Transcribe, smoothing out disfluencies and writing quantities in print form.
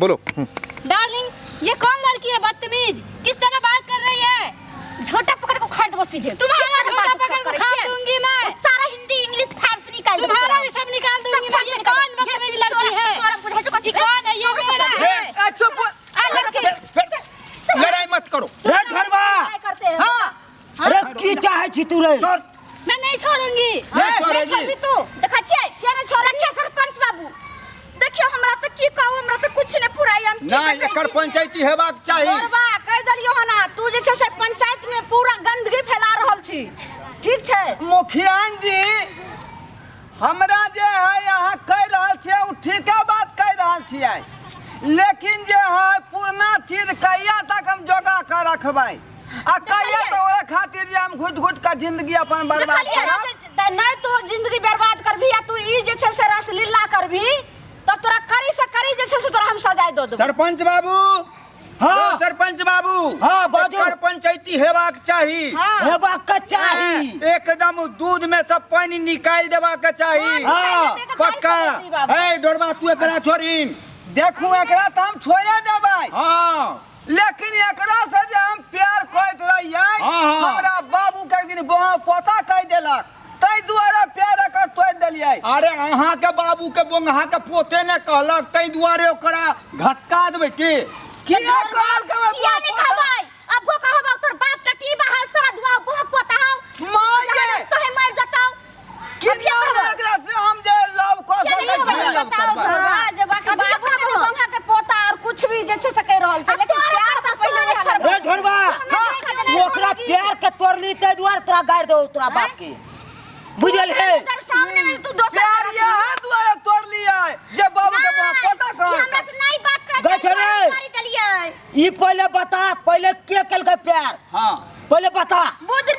बोलो। डार्लिंग, ये कौन लड़की है बदतमीज? किस तरह बात कर रही है? झोटा पकड़ के उखाड़ देबो सीधे। तुम्हारा किस तरह झोटा बात पकड़ के करै उखाड़ छियै? दूंगी मैं। सारा हिंदी इंग्लिश फारसी निकाल देबो तुम्हारा तोरा। भी सब निकाल दूंगी सब मैं। ये फारसी कौन निकाल देबो। बदतमीज लड़की है? तोरा बुझाइ छौ कथी? ये कौन है? ये मेरा है। ए, चुप। आ लड़की। लड़ाई मत करो। रे ढोरबा। काय करते हैं? हाँ। रे, की चाहे छी तू रे? सर। मैं नहीं छोड़ूंगी। नहीं नहीं छोड़ेगी। छोड़बी तू। देखै छियै? किया नहीं छोड़ै? देखिए सरपंच बाबू, देखियो हमरा तऽ की कहू, हमरा तऽ कुछ नहि पुराइ। हम की नहीं, कहै एकर छी? पंचायती हेबाक चाही। गोरबा, कहि देलियौ हन, तू जे छै से पंचायत में पूरा गंदगी फैला रहल छी, ठीक छै? मुखियान जी, हमरा जे है अहाँ कहि रहल छियै ओ ठीके बात कहि रहल छियै, लेकिन जे है पुरना चीज कहिया तक हम जोगा के रखबै आ कहिया तऽ ओकरा खातिर जे हम घुटि घुटि कऽ जिंदगी अपन बर्बाद देखलियै? करब। तऽ नहि, तू जिंदगी बर्बाद करबही आ तू ई जे छै से रसलीला करबही तब तोरा करी से करी जे छै से तोरा हम सजाय दऽ देबौ। सरपंच बाबू। हाँ। ओ सरपंच बाबू। हाँ, बाजू। एकर पंचायती हेबाक चाही। हाँ। हेबाक के चाही। एकदम दूध में सब पानी निकाल देबाक चाही। हाँ। पक्का। ए डोरबा, तू एकरा छोड़ीन। देखू, एकरा तऽ हम छोड़े देबै। हाँ। लेकिन एकरा से जे हम प्यार करैत रहियै, हाँ, हाँ। हमरा बाबू के एक दिन बोहा पोता कहि देलक, ताहि दुआरे प्यार एकर तोड़ि देलियै। अरे, अहाँ के बाबू के बोंगहा के पोते ने कहलक, ताहि दुआरे ओकरा घसका देबै की? किया कहल के किया नहीं कहबै? अबो कहबै, तोर बाप टटी बा है, सारा दुआ बोहा पोता हौ। माय गे। तोहे मर जतौ। कि नहि, एकरा से हम जे लव कऽ किया नहीं सकै कहबै? छियै। लव करबै। हाँ, जे बाकी बाबू के बोहा के पोता और कुछ भी जे छै से कहि रहल छै, लेकिन प्यार तऽ पहिले नहि छोड़बै। रे ढोरबा, तू ओकरा प्यार के तोड़ली, ताहि दुआरे तोरा गारि दो तोरा बाप के, बुझल है? तोर सामने में तू दोसर प्यार यह दुआरे तोड़ लियै जे बाबू के बोहा पोता हमरा कहल। से नहीं बात कर। गै छलै। करी देलियै। ई पहिले बता, पहिले के केलकै प्यार? हाँ। पहिले बता। बुध